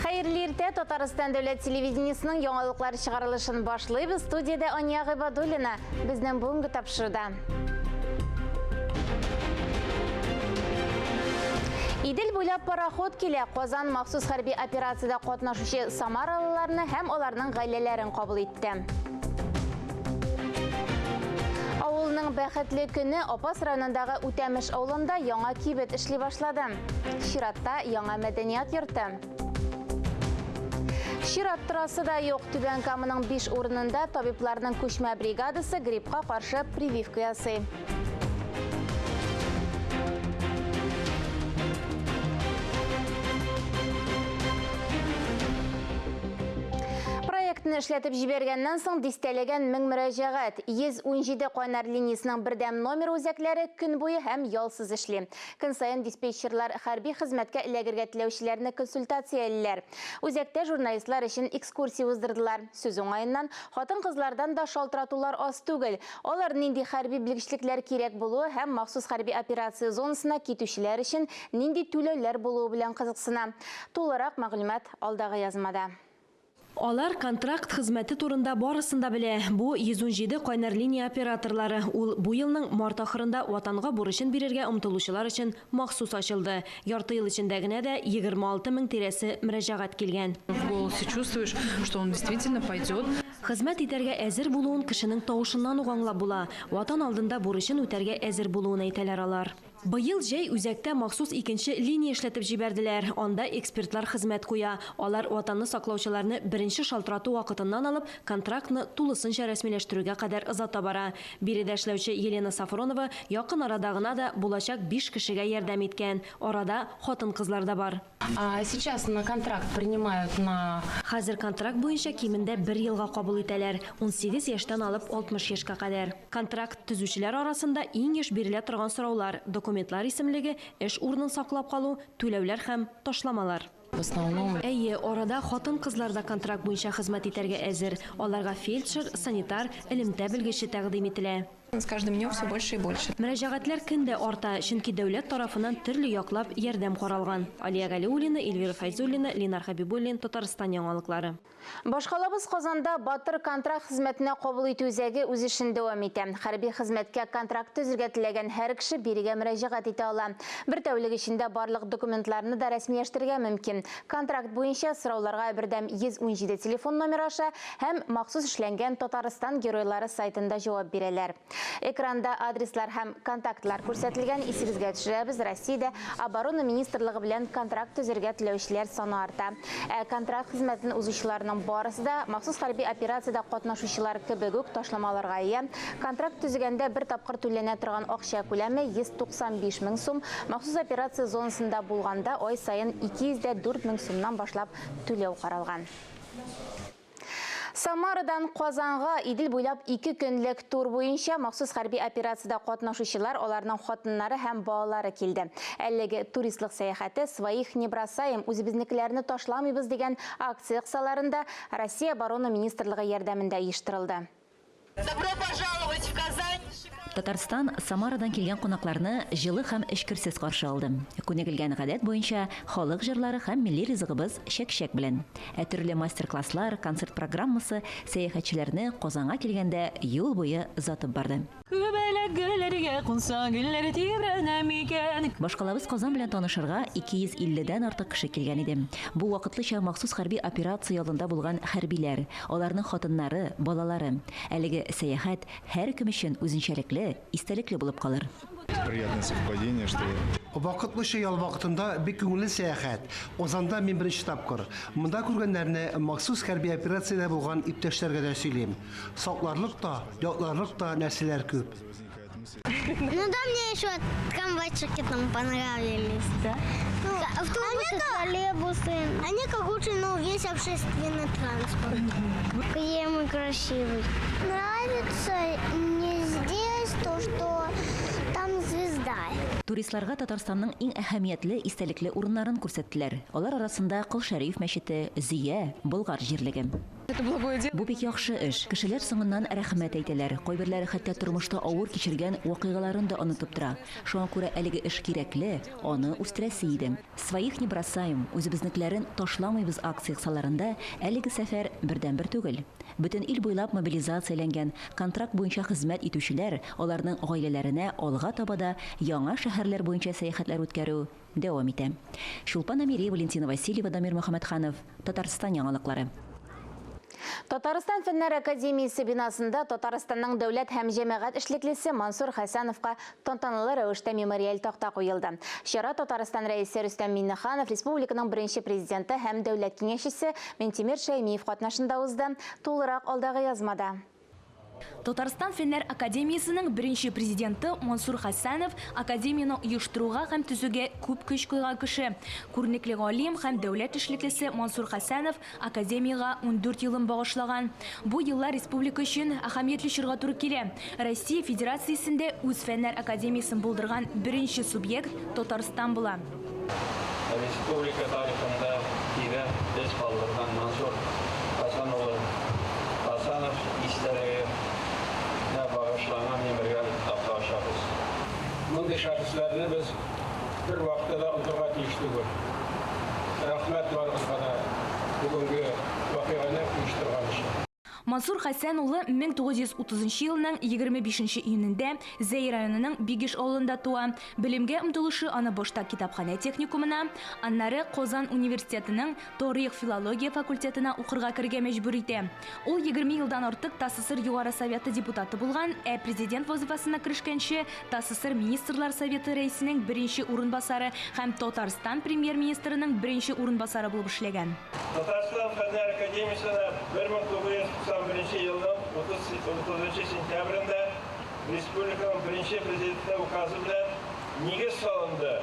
Хәерле иртә, Татарстан дәүләт телевидениесының яңалыклар чыгарылышын башлыйбыз. Студиядә Ания Гыйбадуллина. Безнең бүгенге тапшыруда. Идел буйлап пароход килә. Казан махсус хәрби операциядә катнашучы самаралыларны һәм аларның гаиләләрен кабул итте. Авылның бәхетле көне Апас районындагы Үтәмеш авылында яңа кибет эшли башлады. Чиратта яңа мәдәният йорты. Чират торасы да юк. Түбән Каманың 5 урынында табибларның күчмә бригадасы гриппка каршы прививка ясый. Проектны эшләтеп җибәргәннән соң дистәләгән мең мөрәҗәгать, 117 кайнар линиясенең бердәм номер үзәкләре көн буе һәм ялсыз эшли. Көн саен диспетчерлар хәрби хезмәткә эләгергә теләүчеләрне консультациялиләр. Үзәктә журналистлар өчен экскурсия уздырдылар. Сүз уңаеннан, хатын-кызлардан да шалтыратулар аз түгел. Алар нинди хәрби белгечлекләр кирәк булуы һәм махсус хәрби операция зонасына китүчеләр өчен нинди түләүләр булуы белән кызыксына. Тулырак мәгълүмат алдагы язмада. Алар контракт хезмәте турында барысын да белә. Бу, 117 кайнар линия операторлары. Ул бу елның март ахырында Ватанга бурычын бирергә омтылучылар өчен махсус ачылды. Ярты ел эчендә генә дә 26 мең тирәсе мөрәҗәгать килгән. В голосе чувствуешь, что он действительно пойдет. Хезмәт итәргә әзер булуын кешенең тавышыннан ук аңлап була. Ватан алдында бурычын үтәргә әзер булуын әйтәләр алар. Быел җәй үзәктә махсус икенче линия эшләтеп җибәрделәр. Анда экспертлар хезмәт куя. Алар Ватанны саклаучыларны беренче шалтырату вакытыннан алып контрактны тулысынча рәсмиләштерүгә кадәр озата бара. Биредә эшләүче Елена Сафронова якын арада гына да булачак биш кешегә ярдәм иткән. Арада хатын-кызлар да бар. Сейчас на контракт принимают на. Хәзер контракт буенча кимендә бер елга кабул итәләр, 18 яшьтән алып 60 яшькә кадәр. Контракт төзүчеләр арасында иң еш бирелә торган сораулар, документлар исемлеге, эш урынын саклап калу, түләүләр һәм ташламалар. В основном. Әйе, арада хатын-кызлар да контракт буенча хезмәт итәргә әзер. Аларга фельдшер, санитар, элемтә белгече тәкъдим ителә. С каждым днем все больше и больше. Мөрәҗәгатьләр көн дә арта, чөнки дәүләт тарафыннан төрле яклап ярдәм каралган. Алия Галиуллина, Эльвира Фәйзуллина, Ленар Хәбибуллин, Татарстан яңалыклары. Башкалабыз Казанда Батыр контракт хезмәтенә кабул итү үзәге үз эшен дәвам итә. Хәрби хезмәткә контракт төзергә теләгән һәр кеше бирегә мөрәҗәгать итә ала. Бер тәүлек эчендә барлык документларны да рәсмиләштерергә мөмкин. Контракт буенча сорауларга бердәм 117 телефон номеры аша һәм махсус эшләнгән Татарстан геройлары сайтында җавап бирәләр. Экранда адреслар һәм контактлар күрсәтелгән. Исегезгә төшерәбез, Россиядә Оборона министрлыгы белән контракт төзергә теләүчеләр саны арта. Ә контракт хезмәтен узучыларның барысы да махсус хәрби операциядә катнашучылар кебек үк ташламаларга ия. Контракт төзегәндә бер тапкыр түләнә торган акча күләме 195 мең сум, махсус операция зонасында булганда ай саен 204 мең сумнан башлап түләү каралган. Самарадан Казанга Идел буйлап ике көнлек тур буенча махсус хәрби операциядә катнашучылар, аларның хатыннары һәм балалары килде. Әлеге туристлык сәяхәте Своих не бросаем, үзебезнекеләрне ташламыйбыз дигән акция кысаларында Россия Оборона министрлыгы ярдәмендә оештырылды. Добро пожаловать в Казань! Татарстан Самарадан килгән кунакларны җылы һәм эчкерсез каршы алды. Күнегелгән гадәт буенча, халык җырлары һәм милли ризыгыбыз чәк-чәк белән. Ә төрле мастер-класслар, концерт программасы сәяхәтчеләрне Казанга килгәндә юл буе озатып барды. Күбәләк гөлләргә кунса, гөлләр тибрәнә микән? Башкалабыз Казан белән танышырга 250 дән артык кеше килгән иде. Бу вакытлыча махсус хәрби операция ялында булган хәрбиләр, аларның хатыннары, балалары. Әлеге сәяхәт һәркем өчен үзенчәлекле, истәлекле булып калыр. Приятное совпадение, что. Вакытлыча ял вакытында бик күңелле сәяхәт. Казанда мин беренче тапкыр. Монда күргәннәрне махсус хәрби операциядә булган иптәшләргә дә сөйлим. Сакларлык та, ятларлык та нәрсәләр күп. Ну да, мне еще трамвайчики там понравились. Да? Ну, автобусы, троллейбусы. Они как лучше, ну, весь общественный транспорт. Кремль красивый. Нравится мне здесь то, что там звезда. Туристларга Татарстанның иң әһәмиятле, истәлекле урыннарын күрсәттеләр. Алар арасында Кол Шәриф мәчете, Зөя, Болгар җирлеге. Это благое дело. Бу бик яхшы эш. Кешеләр соңыннан рәхмәт әйтәләр. Кайберләре хәтта тормышта авыр кичергән вакыйгаларын да онытып тора. Шуңа күрә әлеге эш кирәкле, аны үстерәсе иде. Своих не бросаем, үзебезнекеләрен ташламыйбыз акция кысаларында әлеге сәфәр бердәнбер түгел. Бөтен ил буйлап мобилизацияләнгән, контракт буенча хезмәт итүчеләр, аларның гаиләләренә алга таба да яңа шәһәрләр буенча сәяхәтләр үткәрү дәвам итә. Чулпан Әмири, Валентина Васильева, Дамир Мөхәммәтханов, Татарстан яңалыклары. Татарстан Фәннәр академиясе бинасында Татарстанның дәүләт һәм җәмәгать эшлеклесе Мансур Хәсәновка тантаналы рәвештә мемориаль такта куелды. Чара Татарстан Рәисе Рөстәм Миңнеханов, республиканың беренче президенты һәм дәүләт киңәшчесе Минтимер Шәймиев катнашында узды. Тулырак алдагы язмада. Татарстан Фәннәр академиясенең беренче президенты Мансур Хәсәнов академияне оештыруга һәм төзүгә күп көч куйган кеше. Күренекле галим һәм дәүләт эшлеклесе Мансур Хәсәнов академиягә 14 елын багышлаган. Бу еллар республика өчен әһәмиятле чорга туры килә. Россия Федерациясендә үз Фәннәр академиясен булдырган беренче субъект Татарстан була. Республика тарихында тирән эз калдырган Мансур Хәсән улы Хәсәнов истәлегенә багышланган мемориаль такта ачабыз. Мондый шәхесләрне без бервакытта да онытырга тиеш түгел. Рәхмәт барыгызга да бүгенге вакыйганы оештырган өчен. Мансур Хәсән улы 1930 елның 25 июнендә Зәй районының Бигеш авылында туа. Белемгә омтылышы аны башта китапханә техникумына, аннары Казан университетының тарих-филология факультетына укырга керергә мәҗбүр итә. Ул 20 елдан артык ТАССР Югары Советы депутаты булган, ә президент вазыйфасына керешкәнче ТАССР Министрлар Советы рәисенең беренче урынбасары һәм Татарстан премьер-министрының беренче урынбасары булып эшләгән. Татарстан Фәннәр академиясенә 1991 елның 30 сентябрендә республиканың беренче президенты указы белән нигез салынды.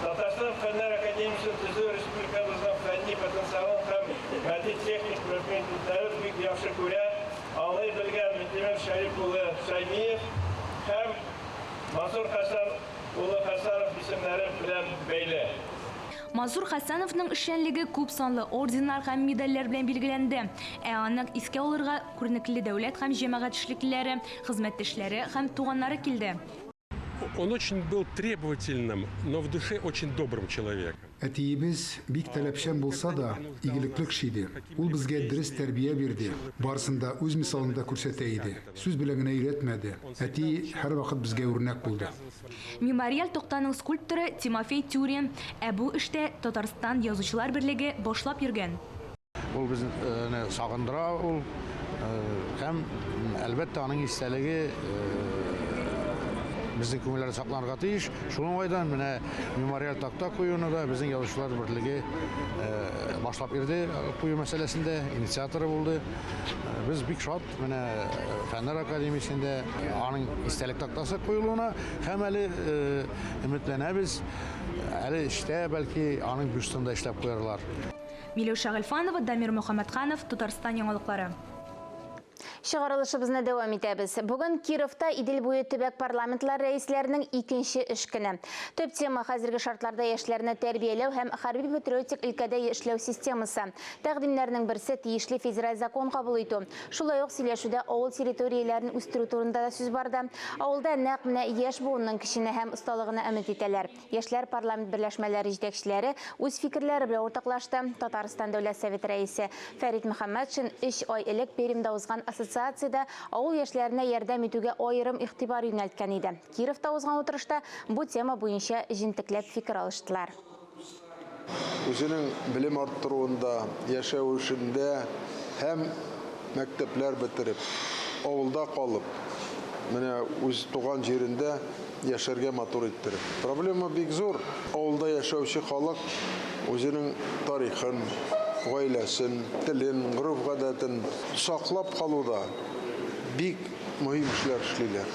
Татарстан Фәннәр академиясен төзү республикабызның фәнни потенциалын һәм матди-техник мөмкинлекләрен бик яхшы күрә, аңлый белгән Минтимер Шәрип улы Шәймиев һәм Мансур Хәсән улы Хәсәнов исемнәре белән бәйле. Мансур Хәсәновның эшчәнлеге күп санлы орденнар һәм медальләр белән билгеләнде. Ә аны искә алырга күренекле дәүләт һәм җәмәгать эшлеклеләре, хезмәттәшләре һәм туганнары килде. Он очень был требовательным, но в душе очень добрым человеком. Әтиебез бик таләпчән булса да, игелекле кеше иде. Ул безгә дөрес тәрбия бирде. Барысын да үз мисалында күрсәтә иде. Сүз белән генә өйрәтмәде. Әти һәрвакыт безгә үрнәк булды. Мемориаль тактаның скульпторы Тимофей Тюрин. Ә бу эштә Татарстан Язучылар берлеге башлап йөргән. Ул безне сагындыра ул һәм әлбәттә аның истәлеге безнең күңелләрдә сакланырга тиеш. Шул уңайдан менә мемориаль такта куюны да безнең Язучылар берлеге башлап йөрде кую мәсьәләсендә, инициаторы булды. Без бик шат менә Фәннәр академиясендә аның истәлек тактасы куелуына һәм әле өметләнәбез, әле эштә бәлки аның бюстын да эшләп куярлар. Миләүшә Гыйльфанова, Дамир Мөхәммәтханов, Татарстан яңалыклары. Чыгарылышыбызны дәвам итәбез. Бүген Кировта Идел буе төбәк парламентлар рәисләренең икенче эш көне. Төп тема хәзерге шартларда яшьләрне тәрбияләү һәм хәрби-патриотик өлкәдә эшләү системасы. Тәкъдимнәрнең берсе тиешле федераль закон кабул итү. Шулай ук сөйләшүдә авыл территорияләрен үстерү турында да сүз барды. Авылда нәкъ менә яшь буынның көченә һәм осталыгына өмет итәләр. Яшьләр парламент берләшмәләре җитәкчеләре үз фикерләре белән уртаклашты. Татарстан Дәүләт Советы рәисе Фәрит Мөхәммәтшин 3 ай элек Пермьдә узган ассоциациядә авыл яшьләренә ярдәм итүгә аерым игътибар юнәлткән иде. Кировта узган утырышта бу тема буенча җентекләп фикер алыштылар. Үзенең белем арттыруында, яшәү эшендә һәм мәктәпләр бетереп, авылда калып, менә үз туган җирендә яшәргә матур иттереп. Проблема бик зур. Авылда яшәүче халык үзенең тарихын, гаиләсен, телен, гореф-гадәтен саклап калуда бик мөһим эшләр эшлиләр.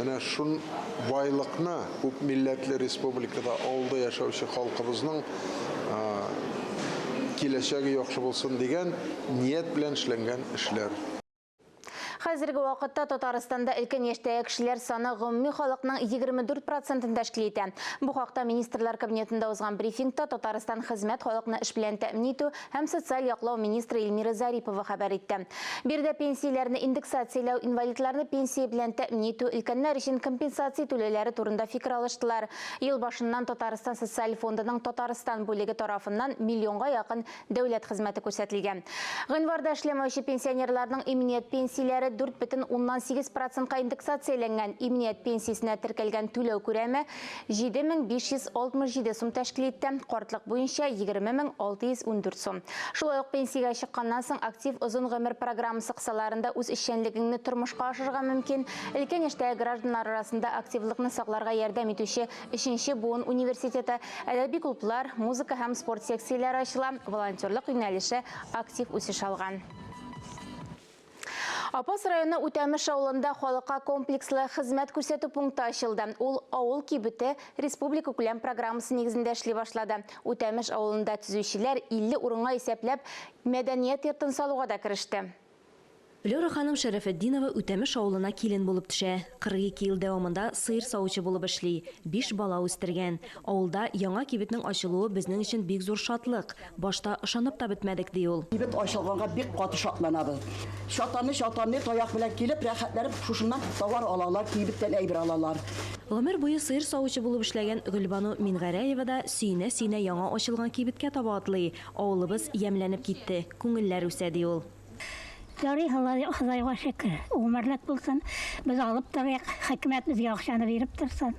Менә шул байлыкны күп милләтле республикада авылда яшәүче халкыбызның киләчәге яхшы булсын дигән ният белән эшләнгән эшләр. Хәзерге вакытта Татарстанда өлкән яшьтәге кешеләр саны гомуми халыкның 24 процентын тәшкил итә. Бу хакта Министрлар Кабинетында узган брифингта Татарстан хезмәт халыкны эш белән тәэмин итү һәм социаль яклау министры Эльмира Зарипова хәбәр итте. Биредә пенсияләрне индексацияләү, инвалидларны пенсия белән тәэмин итү, өлкәннәр өчен компенсация түләүләре турында фикер алыштылар. Ел башыннан Татарстан Социаль фондының Татарстан бүлеге тарафыннан миллионга якын Дәүләт хезмәте күрсәтелгән. Гыйнварда эшләмәүче пенсионерларның иминият пенсияләре 4,8 процентка индексацияләнгән. Иминият пенсиясенә теркәлгән түләү күләме 7567 сум тәшкил итте, картлык буенча, 20614 сум. Шулай ук пенсиягә чыкканнан соң актив озын гомер программасы кысаларында үз эшчәнлегеңне тормышка ашырырга мөмкин. Өлкән яшьтәге гражданнар арасында активлыкны сакларга ярдәм итүче Өченче буын университеты, әдәби клублар, музыка һәм спорт секцияләре ачыла, волонтерлык юнәлеше актив үсеш алган. Апас районы Үтәмеш авылында халыкка комплекслы хезмәт күрсәтү пункты ачылды. Ул Авыл кибете республика күләм программасы нигезендә эшли башлады. Үтәмеш авылында төзүчеләр 50 урынга исәпләп мәдәният йортын салуга да кереште. Флера ханым Шәрәфетдинова Үтәмеш авылына килен булып төшә. 42 ел дәвамында сыер савучы булып эшли, биш бала үстергән. Авылда яңа кибетнең ачылуы безнең өчен бик зур шатлык. Башта ышанып та бетмәдек, ди ул. Кибет ачылганга бик каты шатланабыз. Чатанны-чатанны таяк белән килеп, рәхәтләнеп шушыннан товар алалар, кибеттән әйбер алалар. Гомер буе сыер савучы булып эшләгән Гөлбану Мингәрәева да сөенә-сөенә яңа ачылган кибеткә таба атлый. Авылыбыз ямьләнеп китте, күңелләр үсә, ди ул. Ярый, Ходайга шөкер, гомерлек булсын. Без алып торыйк, хөкүмәт безгә акчаны биреп торсын.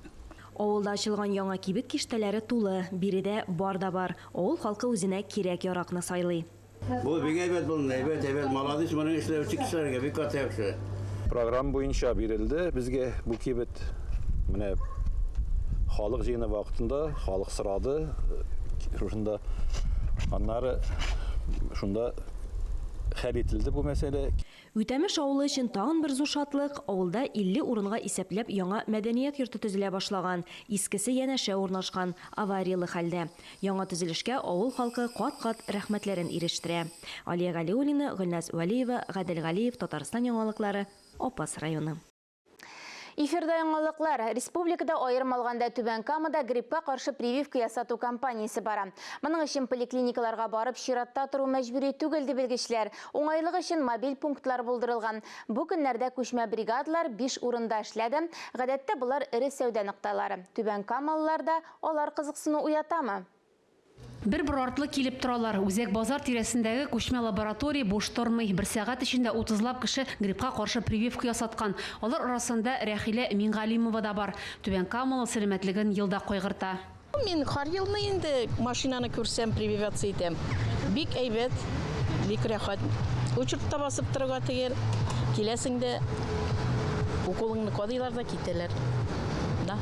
Авылда ачылган яңа кибет киштәләре тулы. Биредә бар да бар. Авыл халкы үзенә кирәк-яракны сайлый. Бу бик әйбәт булды, әйбәт, әйбәт, молодец, моның эшләүче кешеләргә бик каты яхшы. Программа буенча бирелде безгә бу кибет. Менә халык җыены вакытында халык сорады. Шушында аннары шунда хәл ителде бу мәсьәлә. Үтәмеш авылы өчен тагын бер зур шатлык, авылда 50 урынга исәпләп яңа мәдәният йорты төзелә башлаган, искесе янәшә урнашкан, аварияле хәлдә. Яңа төзелешкә авыл халкы кат-кат рәхмәтләрен ирештерә. Алия Галиуллина, Гөлназ Вәлиева, Гадел Галиев, Татарстан яңалыклары, Апас районы. Эфирда яңалыклар. Республикада аерым алганда Түбән Камада гриппка каршы прививка ясату кампаниясе бара. Моның өчен поликлиникаларга барып чиратта тору мәҗбүри түгел, ди белгечләр. Уңайлык өчен мобиль пунктлар булдырылган. Бу көннәрдә күчмә бригадалар 5 урында эшләде. Гадәттә болар эре сәүдә нокталары. Түбән Камалыларда алар кызыксыну уятамы? Бер-бер артлы килеп торалар. Үзәк базар тирәсендәге күчмә лаборатория буш тормый. Бер сәгать эчендә утызлап кеше гриппка каршы прививка ясаткан. Алар арасында Рәхилә Миңгалимова да бар. Түбән Камалы сәламәтлеген ел да кайгырта. Мин һәр елны инде машинаны күрсәм, прививаться итәм. Бик әйбәт, бик рәхәт. Очередьта басып торырга түгел. Киләсең дә, уколыңны кадыйлар да китәләр. Да.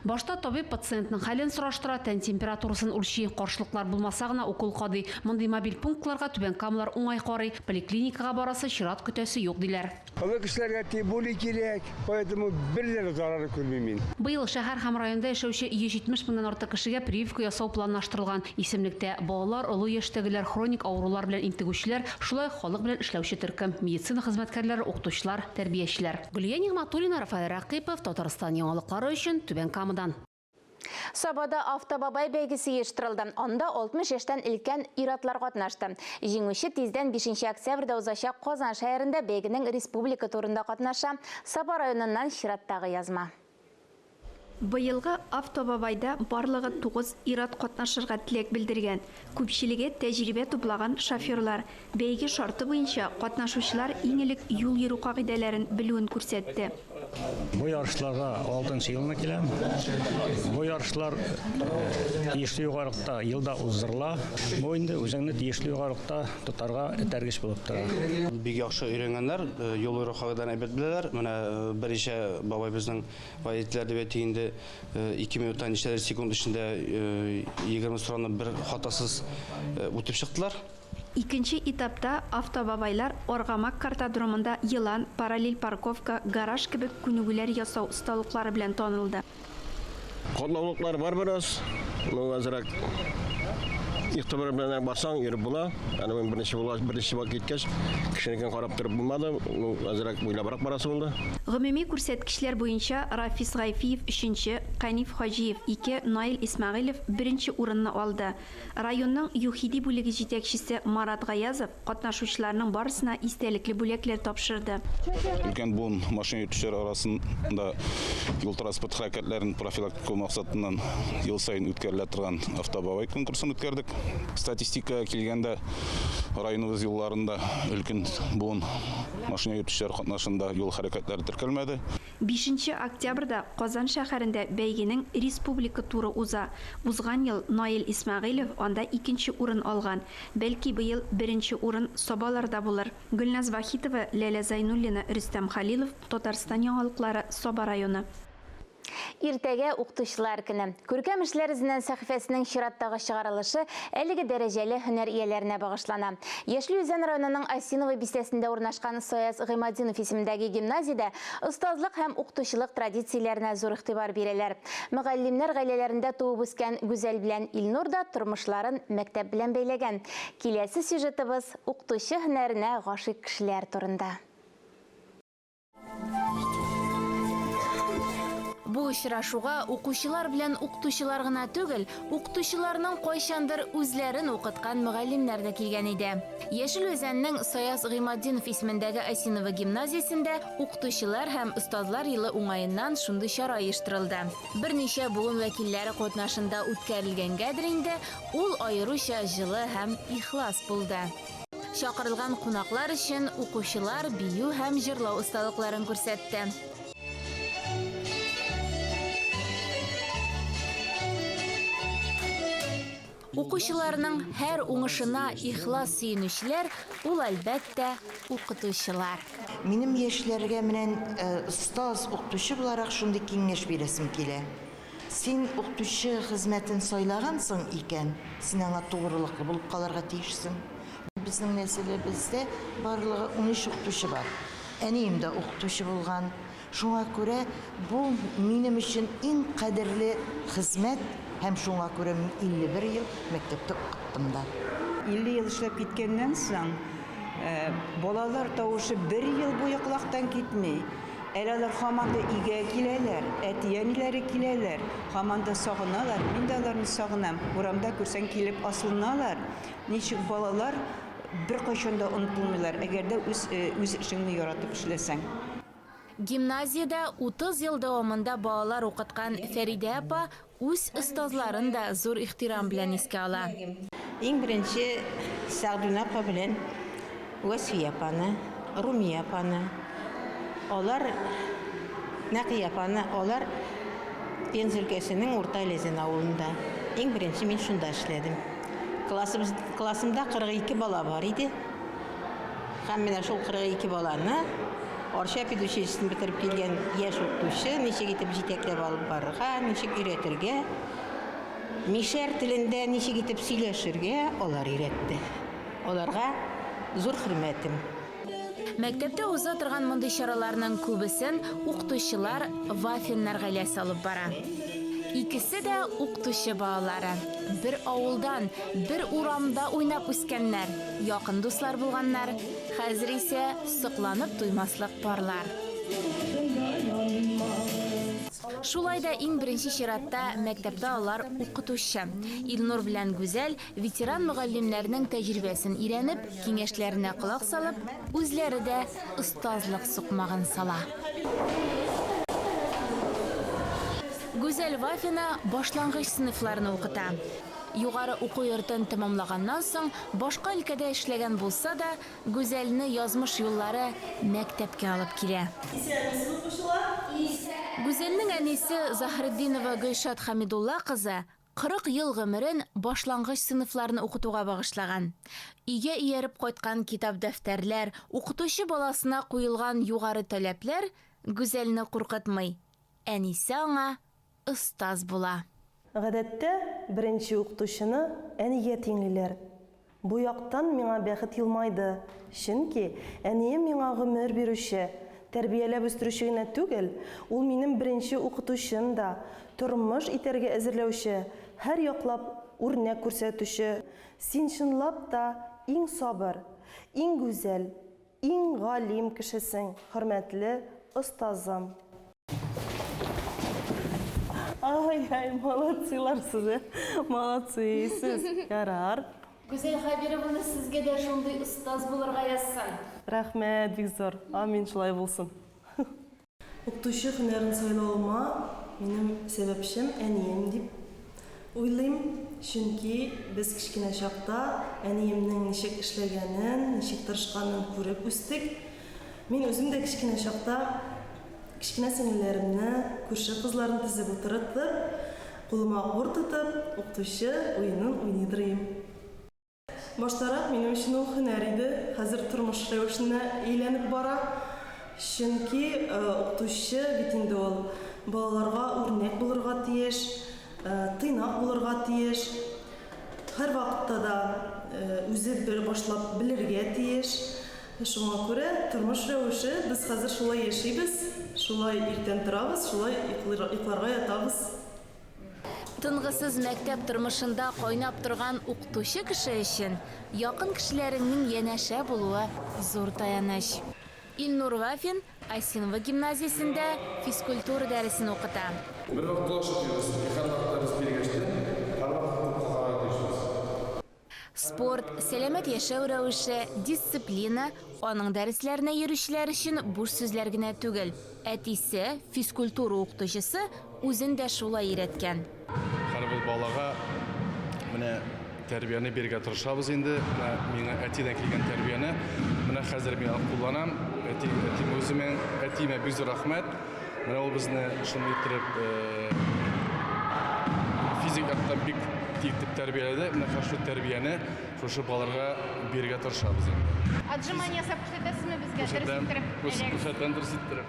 Башта табиб пациентның хәлен сораштыра, тән температурасын үлчи. Каршылыклар булмаса гына укол кадый. Мондый мобиль пунктларга түбәнкамалар уңай карый. Поликлиникага барасы, чират көтәсе юк, диләр. Олы кешеләргә тем более кирәк, поэтому бер дә зарары күрмим мин. Быел шәһәр һәм районда яшәүче 170 меңнән артык кешегә прививка ясау планлаштырылган. Исемлектә, балалар, олы яшьтәгеләр, хроник авырулар белән интегүчеләр, шулай ук халык белән эшләүче төркем, медицина хезмәткәрләре, укытучылар, тәрбиячеләр. Гөлия Нигъмәтуллина, Рафаэль Рәкыйпов, Татарстан яңалыклары өчен Түбән Камадан. Сабада Автобабай бәйгесе оештырылды. Анда 60 яшьтән өлкән ир-атлар катнашты. Җиңүче тиздән 5 октябрьдә узачак Казан шәһәрендә бәйгенең республика турында катнаша. Саба районыннан чираттагы язма. Быелгы Автобабайда барлыгы тугыз ир-ат катнашырга теләк белдергән. Күпчелеге, тәҗрибә туплаган шоферлар. Бәйге шарты буенча, катнашучылар иң элек юл йөрү кагыйдәләрен белүен күрсәтте. Бу ярышларга алтынчы елны киләм. Бу ярышлар тиешле югарылыкта елда уздырыла. Бу инде үзеңне тиешле югарылыкта тотарга этәргеч булып тора. Бик яхшы өйрәнгәннәр, юл йөрү кагыйдәләрен әйбәт беләләр. Менә берничә бабай безнең Водительләр дип әйтик инде, 2 минуттан ничәдер секунд эчендә 20 сорауны бер хатасыз үтеп чыктылар. Икенче этапта автобабайлар Аргамак картодромында елан, параллель парковка, гараж кебек күнегүләр ясау осталыклары белән танылды. Катлаулыклар бар бераз, ну азрак Игътибар белән барсаң, йөреп була. Аны мин берничә була, берничә вакыт киткәч, кешенекен карап торып булмады. Ну, әзрәк уйлабрак барасы булды. Гомуми күрсәткечләр буенча Рафис Гайфиев өченче, Каниф Хаҗиев, ике, Наил Исмәгыйлев беренче урынны алды. Районның ЮХИДИ бүлеге җитәкчесе Марат Гаязов катнашучыларның барысына истәлекле бүләкләр тапшырды. Өлкән буын машина йөртүчеләр арасында юл-транспорт хәрәкәтләрен профилактикалау максатыннан ел саен үткәрелә торган Автобабай конкурсын үткәрдек. Статистикага килгәндә, районыбыз юлларында өлкән буын машина йөртүчеләр катнашында юл хәрәкәтләре теркәлмәде. Бишенче октябрьдә Казан шәһәрендә бәйгенең республика туры уза. Узган ел Наил Исмәгыйлев анда икенче урын алган. Бәлки быел беренче урын Сабаларда булыр. Гөлназ Вахитова, Ләлә Зайнуллина, Рөстәм Хәлилов, Татарстан яңалыклары, Саба районы. Иртәгә Укытучылар көне. Күркәм эшләр эзеннән сәхифәсенең чираттагы чыгарылышы әлеге дәрәҗәле һөнәр ияләренә багышлана. Яшел Үзән районының Осиново бистәсендә урнашкан Саяз Гыйматдинов исемендәге гимназиядә остазлык һәм укытучылык традицияләренә зур игътибар бирәләр. Мөгаллимнәр гаиләләрендә туып үскән Гүзәл белән Илнур да тормышларын мәктәп белән бәйләгән. Киләсе сюжетыбыз укытучы һөнәренә гашыйк кешеләр турында. Бу очрашуга укучылар белән укытучылар гына түгел, укытучыларның кайчандыр үзләрен укыткан мөгаллимнәр дә килгән иде. Яшел Үзәннең Саяз Гыйматдинов исемендәге Осиново гимназиясендә укытучылар һәм остазлар елы уңаеннан шундый чара оештырылды. Берничә буын вәкилләре катнашында үткәрелгәнгәдер инде, ул аеруча җылы һәм ихлас булды. Чакырылган кунаклар өчен укучылар бию һәм җырлау осталыкларын күрсәтте. Укучыларның һәр уңышына ихлас сөенүчеләр ул, әлбәттә, укытучылар. Минем яшьләргә менә остаз, укытучы буларак шундый киңәш бирәсем килә. Син укытучы хезмәтен сайлагансың икән, син аңа тугрылыклы булып калырга тиешсең. Безнең нәселебездә барлыгы 13 укытучы бар. Әнием дә укытучы булган. Шуңа күрә бу минем өчен иң кадерле хезмәт һәм шуңа күрә мин 51 ел мәктәптә укыттым да. 50 ел эшләп киткәннән соң, балалар тавышы бер ел буе колактан китми. Әле алар һаман да өйгә киләләр, әти-әниләре киләләр, һаман да сагыналар, мин дә аларны сагынам. Урамда күрсәң килеп асылыналар. Ничек балалар беркайчан да онытылмыйлар, әгәр дә үз үз эшеңне яратып эшләсәң. Гимназиядә 30 ел дәвамында балалар укыткан Фәридә апа үз остазларын да зур ихтирам белән искә ала. Иң беренче Сәгъдүнә апа белән Вәсфия апаны, Румия апаны, алар, Нәкыя апаны, алар Пенза өлкәсенең Урта Әләзән авылында. Иң беренче мин шунда эшләдем. Классыбыз, классымда 42 бала бар иде. Һәм менә шул 42 баланы Арча педучилищесын бетереп килгән яшь укытучы ничек итеп җитәкләп алып барырга, ничек өйрәтергә, мишәр телендә ничек итеп сөйләшергә алар өйрәтте. Аларга зур хөрмәтем. Мәктәптә уза торган мондый чараларның күбесен укытучылар Вафиннар гаиләсе алып бара. Икесе дә укытучы балалары. Бер авылдан, бер урамда уйнап үскәннәр, якын дуслар булганнар. Хәзер исә сокланып туймаслык парлар. Шулай да иң беренче чиратта мәктәптә алар укытучы. Илнур белән Гүзәл ветеран мөгаллимнәрнең тәҗрибәсен өйрәнеп, киңәшләренә колак салып, үзләре дә остазлык сукмагын сала. Гүзәл Вафина башлангыч сыйныфларны укыта. Югары уку йортын тәмамлаганнан соң, башка өлкәдә эшләгән булса да, Гүзәлне язмыш юллары мәктәпкә алып килә. Исәнмесез, укучылар! Исән! Гүзәлнең әнисе Заһретдинова Гөлшат Хәмидулла кызы 40 ел гомерен башлангыч сыйныфларны укытуга багышлаган. Өйгә ияреп кайткан китап-дәфтәрләр, укытучы баласына куелган югары таләпләр Гүзәлне куркытмый. Әнисе аңа остаз була. Гадәттә, беренче укытучыны әнигә тиңлиләр. Бу яктан миңа бәхет елмайды, чөнки әнием миңа гомер бирүче, тәрбияләп үстерүче генә түгел, ул минем беренче укытучым да, тормыш итәргә әзерләүче, һәрьяклап үрнәк күрсәтүче. Син чынлап та иң сабыр, иң гүзәл, иң галим кешесең, хөрмәтле остазым. Ай-яй, молодцылар сез, ә! Молодцы сез! Ярар. Гүзәл Хәбировна, сезгә дә шундый остаз булырга язсын. Рәхмәт, бик зур. Амин, шулай булсын. Укытучы һөнәрен сайлавыма минем сәбәпчем әнием дип уйлыйм, чөнки без кечкенә чакта әниемнең ничек эшләгәнен, ничек тырышканын күреп үстек. Мин үзем дә кечкенә чакта кечкенә сеңелләремне, күрше кызларын тезеп утырытып, кулыма ур тотып, укытучы уенын уйныйдыр идем. Баштарак минем өчен ул һөнәр иде, хәзер тормыш рәвешенә әйләнеп бара. Чөнки укытучы бит инде ул балаларга үрнәк булырга тиеш, тыйнак булырга тиеш, һәрвакытта да үзе бер башлап белергә тиеш. Шуңа күрә тормыш рәвеше, без хәзер шулай яшибез, шулай иртән торабыз, шулай йокларга ятабыз. Тынгысыз мәктәп тормышында кайнап торган укытучы кеше өчен якын кешеләреңнең янәшә булуы зур таяныч. Илнур Вафин Осиново гимназиясендә физкультура дәресен укыта. Бер вакытта ашыкмыйбыз, һәрвакытта без биргәчтен, һәрвакыт тупка карарга тиешбез. Спорт, сәламәт яшәү рәвеше, дисциплина аның дәресләренә йөрүчеләр өчен буш сүзләр генә түгел. Әтисе, физкультура укытучысы, үзен дә шулай өйрәткән. Һәрбер балага менә тәрбияне бирергә тырышабыз инде. Менә миңа әтидән килгән тәрбияне менә хәзер мин аны кулланам. Әти, әтием үземә, әтиемә бик зур рәхмәт. Менә ул безне шундый иттереп физик яктан бик итеп тәрбияләде. Менә хәзер шул тәрбияне шушы балаларга бирергә тырышабыз инде. Отжимание ясап күрсәтәсезме безгә? Күрсәтәм, күрсәтәм дөрес иттереп.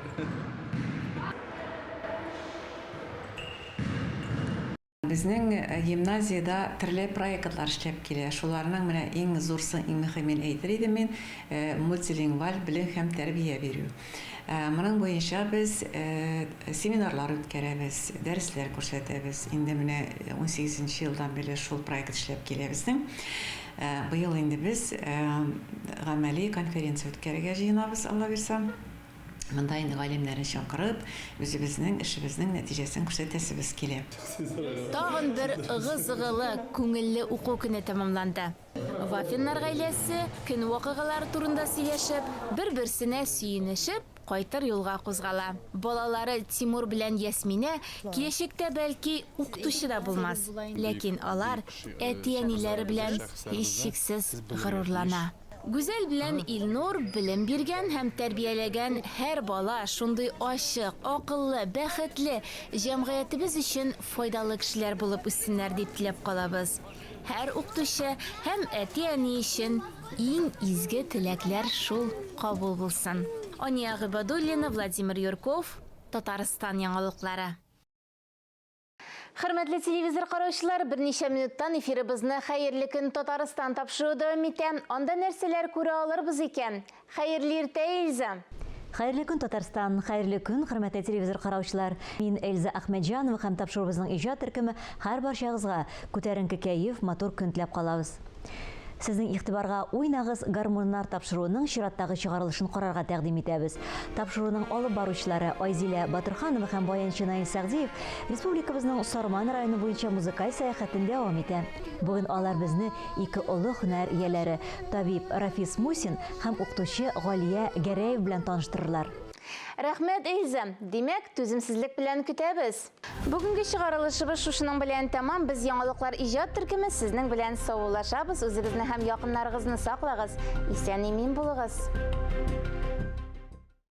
Безнең гимназиядә төрле проектлар эшләп килә. Шуларның менә иң зурсын, иң мөһимен әйтер идем мин, мультилингваль белем һәм тәрбия бирү. Моның буенча без семинарлар үткәрәбез, дәресләр күрсәтәбез. Инде менә унсигезенче елдан бирле шул проект эшләп килә безнең. Быел инде без гамәли конференция үткәрергә җыенабыз, Алла бирса. Монда инде галимнәрне чакырып, үзебезнең эшебезнең нәтиҗәсен күрсәтәсебез килә. Тагын бер ыгы-зыгылы, күңелле уку көне тәмамланды. Вафиннар гаиләсе, көн вакыйгалары турында сөйләшеп, бер-берсенә сөенешеп, кайтыр юлга кузгала. Балалары Тимур белән Ясминә киләчәктә, бәлки, укытучы да булмас, ләкин алар әти-әниләре белән һичшиксез горурлана. Гүзәл белән Илнур белем биргән һәм тәрбияләгән һәр бала шундый ачык, акыллы, бәхетле, җәмгыятебез өчен файдалы кешеләр булып үссеннәр дип теләп калабыз. Һәр укытучы һәм әти-әни өчен иң изге теләкләр шул кабул булсын. Ания Гыйбадуллина, Владимир Юрков, Татарстан яңалыклары. Хөрмәтле телевизор караучылар, берничә минуттан эфирыбызны Хәерле көн Татарстан тапшыруы дәвам итә. Анда нәрсәләр күрә алырбыз икән? Хәерле иртә, Эльза! Хәерле көн, Татарстан! Хәерле көн, хөрмәтле телевизор караучылар! Мин Эльза Әхмәтҗанова һәм тапшыруыбызның иҗат төркеме һәрбарчагызга күтәренке кәеф, матур көн теләп калабыз. Сезнең игътибарга Уйнагыз, гармуннар тапшыруының чираттагы чыгарылышын карарга тәкъдим итәбез. Тапшыруның алып баручылары Айзилә Батырханова һәм баянчы Наил Сәгъдиев республикабызның Сарман районы буенча музыкаль сәяхәтен дәвам итә. Бүген алар безне ике олы һөнәр ияләре, табиб Рафис Мусин һәм укытучы Галия Гәрәева белән таныштырырлар. Рәхмәт, Эльза! Димәк, түземсезлек белән көтәбез! Бүгенге чыгарылышыбыз шушының белән тәмам. Без Яңалыклар иҗат төркеме сезнең белән саубуллашабыз. Үзегезне һәм якыннарыгызны саклагыз. Исән-имин булыгыз.